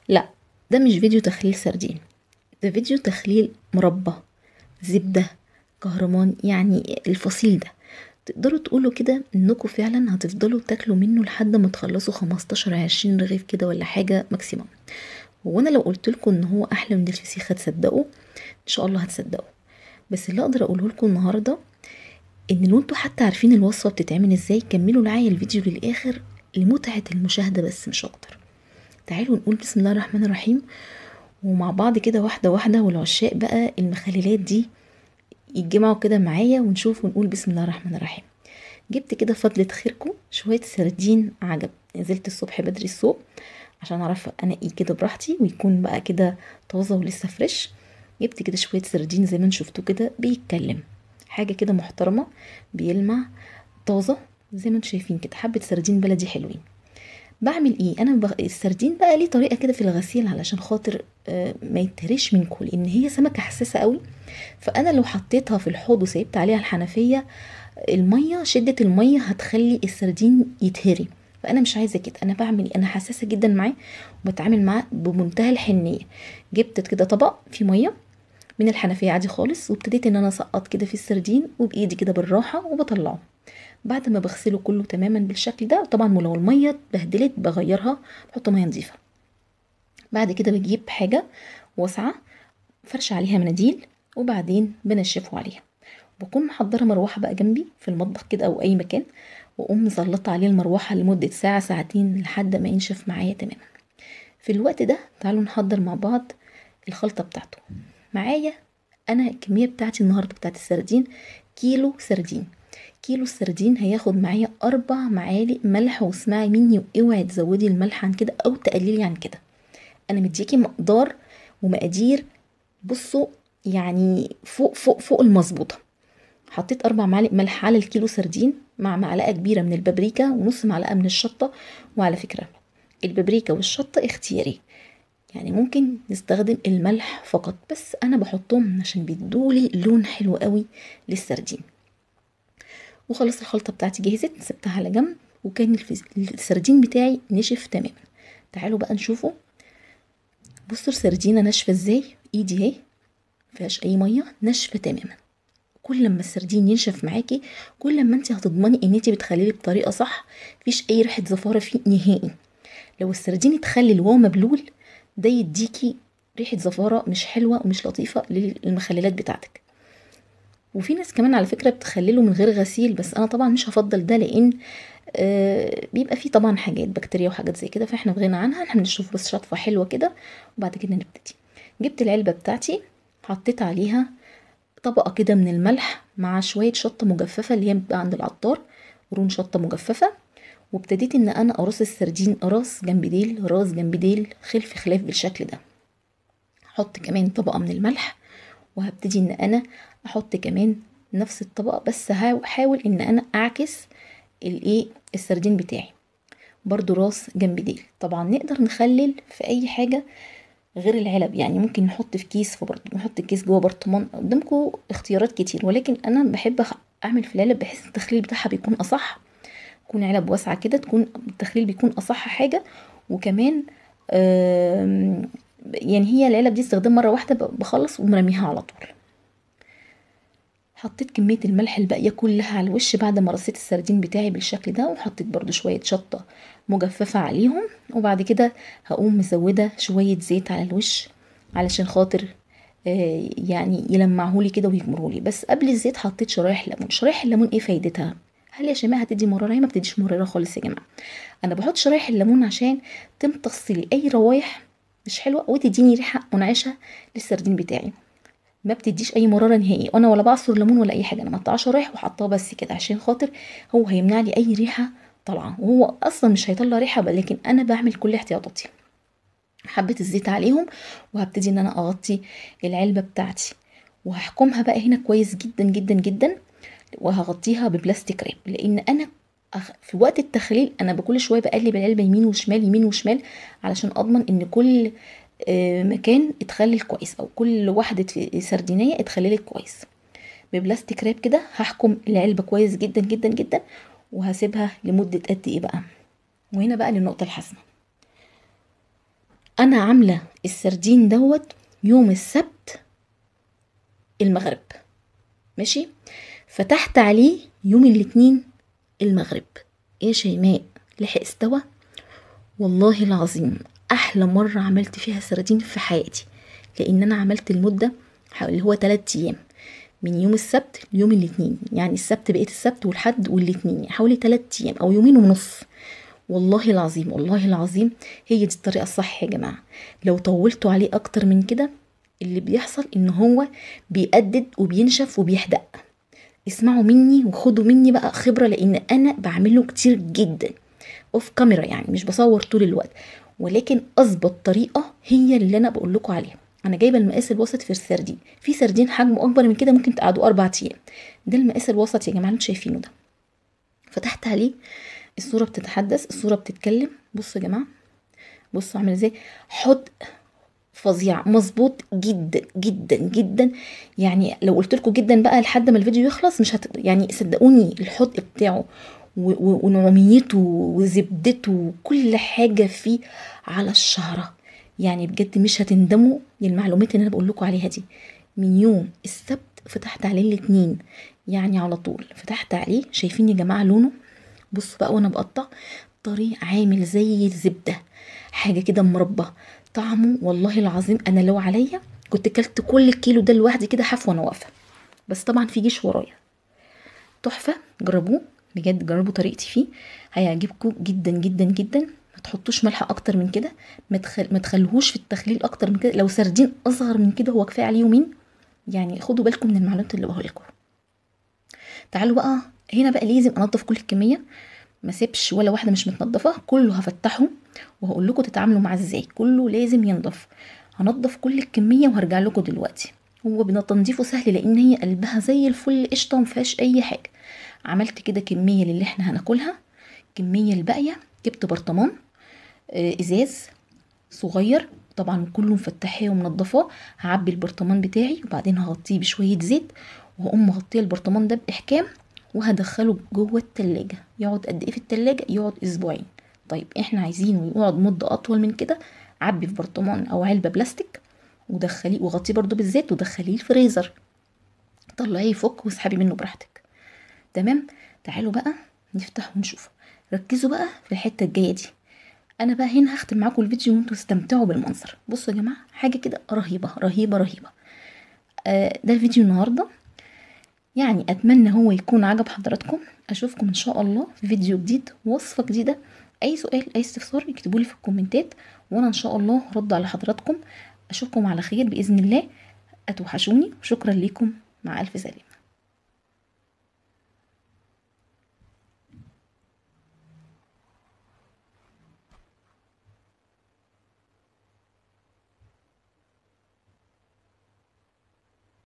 لا، ده مش فيديو تخليل سردين، ده فيديو تخليل مربى، زبدة، كهرمان، يعني الفصيل ده تقدروا تقولوا كده انكم فعلا هتفضلوا تاكلوا منه لحد ما تخلصوا 15 20 رغيف كده ولا حاجة maximum. وانا لو قلت لكم ان هو احلى من الفسيخ هتصدقوا؟ ان شاء الله هتصدقوا. بس اللي اقدر اقوله لكم النهارده ان لو انتوا حتى عارفين الوصفة بتتعمل ازاي كملوا معايا الفيديو للاخر لمتعه المشاهدة بس مش اكتر. تعالوا نقول بسم الله الرحمن الرحيم ومع بعض كده واحدة واحدة، والعشاق بقى المخللات دي يتجمعوا كده معايا ونشوف ونقول بسم الله الرحمن الرحيم. جبت كده فضلة خيركم شوية سردين عجب، نزلت الصبح بدري السوق عشان اعرف انقي كده براحتي ويكون بقى كده طازة ولسه fresh. جبت كده شوية سردين زي ما انتم شفتوا كده بيتكلم، حاجة كده محترمه، بيلمع، طازة زي ما انتم شايفين كده، حبه سردين بلدي حلوين. بعمل ايه انا؟ السردين بقى ليه طريقه كده في الغسيل علشان خاطر ما يتهرش منكم، لان هي سمكة حساسة قوي. فانا لو حطيتها في الحوض وسيبت عليها الحنفية المية، شده المية هتخلي السردين يتهري، فانا مش عايزه كده. انا بعمل ايه؟ انا حساسة جدا معاه وبتعامل معاه بمنتهى الحنيه. جبت كده طبق فيه مية من الحنفية عادي خالص، وابتديت ان انا اسقط كده في السردين وبايدي كده بالراحة وبطلعه. بعد ما بغسله كله تماما بالشكل ده، طبعا ولو المية اتبهدلت بغيرها، بحط مية نظيفة. بعد كده بجيب حاجة واسعة فرش عليها مناديل وبعدين بنشفه عليها. بكون محضرة مروحة بقى جنبي في المطبخ كده او اي مكان، واقوم مزلطه عليه المروحة لمدة ساعة ساعتين لحد ما ينشف معايا تماما. في الوقت ده تعالوا نحضر مع بعض الخلطة بتاعته. معايا انا الكمية بتاعتي النهارده بتاعت السردين كيلو سردين. كيلو السردين هياخد معايا 4 معالق ملح، واسمعي مني واوعي تزودي الملح عن كده او تقللي عن كده. انا مديكي مقدار ومقادير بصوا يعني فوق فوق فوق المظبوطه. حطيت 4 معالق ملح على الكيلو سردين مع معلقه كبيرة من البابريكا ونص معلقه من الشطه. وعلى فكرة البابريكا والشطه اختياري، يعني ممكن نستخدم الملح فقط، بس انا بحطهم عشان بيدولي لون حلو قوي للسردين. وخلاص الخلطة بتاعتي جهزت، سبتها على جنب، وكان السردين بتاعي نشف تماما. تعالوا بقى نشوفه. بصوا السردينه ناشفة ازاي، ايدي اهي مفيهاش اي مية، ناشفة تماما. كل لما السردين ينشف معاكي كل لما انت هتضمني ان انت بتخليه بطريقة صح، مفيش اي ريحه زفاره فيه نهائي. لو السردين اتخلل وهو مبلول ده يديكي ريحه زفاره مش حلوة ومش لطيفة للمخللات بتاعتك. وفي ناس كمان على فكرة بتخلله من غير غسيل، بس انا طبعا مش هفضل ده لان بيبقى فيه طبعا حاجات بكتيريا وحاجات زي كده، فاحنا بغنى عنها. احنا بنشوف بس شطفه حلوة كده وبعد كده نبتدي. جبت العلبة بتاعتي حطيت عليها طبقه كده من الملح مع شوية شطه مجففة اللي هي بتبقى عند العطار، قرون شطه مجففة. وابتديت ان انا ارص السردين راس جنب ديل راس جنب ديل خلف خلاف بالشكل ده. احط كمان طبقه من الملح، وهبتدي ان انا احط كمان نفس الطبقة، بس هحاول ان انا اعكس الايه السردين بتاعي برضو راس جنب ديل. طبعا نقدر نخلل في اي حاجة غير العلب، يعني ممكن نحط في كيس، فبرضو نحط الكيس جوه برطمان، قدامكم اختيارات كتير، ولكن انا بحب اعمل في العلب بحيث التخليل بتاعها بيكون اصح، تكون علب واسعة كده، تكون التخليل بيكون اصح حاجة. وكمان يعني هي العلب دي استخدام مرة واحدة، بخلص ومرميها على طول. حطيت كمية الملح الباقية كلها على الوش بعد ما رصيت السردين بتاعي بالشكل ده، وحطيت برضو شوية شطه مجففة عليهم. وبعد كده هقوم مزوده شوية زيت على الوش علشان خاطر يعني يلمعهولي كده ويجمرهولي. بس قبل الزيت حطيت شرايح ليمون. شرايح الليمون ايه فايدتها؟ هل يا شيماء هتدي مرارة؟ هي ما بتديش مرارة خالص يا جماعة. انا بحط شرايح الليمون عشان تمتص لي اي روايح مش حلوة وتديني ريحه منعشه للسردين بتاعي، ما بتديش اي مرارة نهائي. انا ولا بعصر ليمون ولا اي حاجة، انا مقطعه شرايح وحطاها بس كده عشان خاطر هو هيمنع لي اي ريحه طالعه، وهو اصلا مش هيطلع ريحه، لكن انا بعمل كل احتياطاتي. حبه الزيت عليهم، وهبتدي ان انا اغطي العلبة بتاعتي، وهحكمها بقى هنا كويس جدا جدا جدا، وهغطيها ب plastic wrap، لان انا في وقت التخليل انا بكل شوية بقلب العلبة يمين وشمال يمين وشمال علشان اضمن ان كل مكان اتخلل كويس، او كل وحده سردينيه اتخللت كويس. ب plastic wrap كده هحكم العلبة كويس جدا جدا جدا، وهسيبها لمدة قد ايه بقى. وهنا بقى للنقطة الحاسمة، انا عامله السردين دوت يوم السبت المغرب، ماشي، فتحت عليه يوم الاثنين المغرب. ايه شيماء لحق استوى؟ والله العظيم احلى مرة عملت فيها سردين في حياتي، لان انا عملت المدة اللي هو 3 ايام، من يوم السبت ليوم الاثنين، يعني السبت بقيت السبت والحد والاثنين، يعني حوالي 3 ايام او يومين ونص. والله العظيم والله العظيم هي دي الطريقة الصح يا جماعة. لو طولتوا عليه اكتر من كده اللي بيحصل ان هو بيقدد وبينشف وبيحدق. اسمعوا مني وخدوا مني بقى خبره، لان انا بعمله كتير جدا off camera، يعني مش بصور طول الوقت، ولكن اظبط طريقه هي اللي انا بقول لكم عليها. انا جايبه المقاس الوسط في السردين، في سردين حجمه اكبر من كده ممكن تقعدوا 4 ايام، ده المقاس الوسط يا جماعة اللي انتوا شايفينه ده. فتحت عليه، الصورة بتتحدث، الصورة بتتكلم. بصوا يا جماعة، بصوا عامل ازاي، حدق فظيع، مظبوط جدا جدا جدا. يعني لو قلت لكم جدا بقى لحد ما الفيديو يخلص مش يعني صدقوني الحدق بتاعه ونعوميته وزبدته وكل حاجة فيه على الشعرة، يعني بجد مش هتندموا للمعلومات اللي انا بقول لكم عليها دي. من يوم السبت فتحت عليه الاثنين، يعني على طول فتحت عليه. شايفين يا جماعة لونه؟ بصوا بقى وانا بقطع، طري عامل زي الزبدة، حاجة كده مربى. طعمه والله العظيم انا لو عليا كنت كلت كل الكيلو ده لوحدي كده حف وانا واقفة، بس طبعا في جيش ورايا. تحفة، جربوه بجد، جربوا طريقتي فيه هيعجبكم جدا جدا جدا. ما تحطوش ملح اكتر من كده، ما تخلوهوش في التخليل اكتر من كده. لو سردين اصغر من كده هو كفاية عليه يومين، يعني خدوا بالكم من المعلومات اللي بقولها لكم. تعالوا بقى هنا بقى لازم انضف كل الكمية، ما سيبش ولا واحدة مش متنضفه، كله هفتحه وهقول لكم تتعاملوا معاه ازاي، كله لازم ينضف. هنضف كل الكمية وهرجع لكم دلوقتي. هو تنظيفه سهل لان هي قلبها زي الفل قشطه، ما فيهاش اي حاجة. عملت كده كمية للي احنا هناكلها، الكمية الباقية جبت برطمان ازاز صغير، طبعا كله مفتحاه ومنضفاه. هعبي البرطمان بتاعي وبعدين هغطيه بشوية زيت، وهقوم مغطيه البرطمان ده باحكام وهدخله جوه التلاجة. يقعد قد ايه في التلاجة؟ يقعد اسبوعين. طيب احنا عايزينه يقعد مدة اطول من كده، عبي في برطمان او علبة بلاستيك ودخليه وغطيه برضو بالزيت ودخليه الفريزر، طلعيه يفك واسحبي منه براحتك. تمام. تعالوا بقى نفتح ونشوف. ركزوا بقى في الحتة الجاية دي، انا بقى هنا هختم معاكم الفيديو وانتوا استمتعوا بالمنظر. بصوا يا جماعة حاجة كده رهيبة رهيبة رهيبة. ده الفيديو النهاردة، يعني اتمنى هو يكون عجب حضراتكم. اشوفكم ان شاء الله في فيديو جديد، وصفة جديدة. اي سؤال اي استفسار اكتبولي في الكومنتات وانا ان شاء الله هرد على حضراتكم. اشوفكم على خير باذن الله. اتوحشوني وشكرا لكم، مع الف سلامة.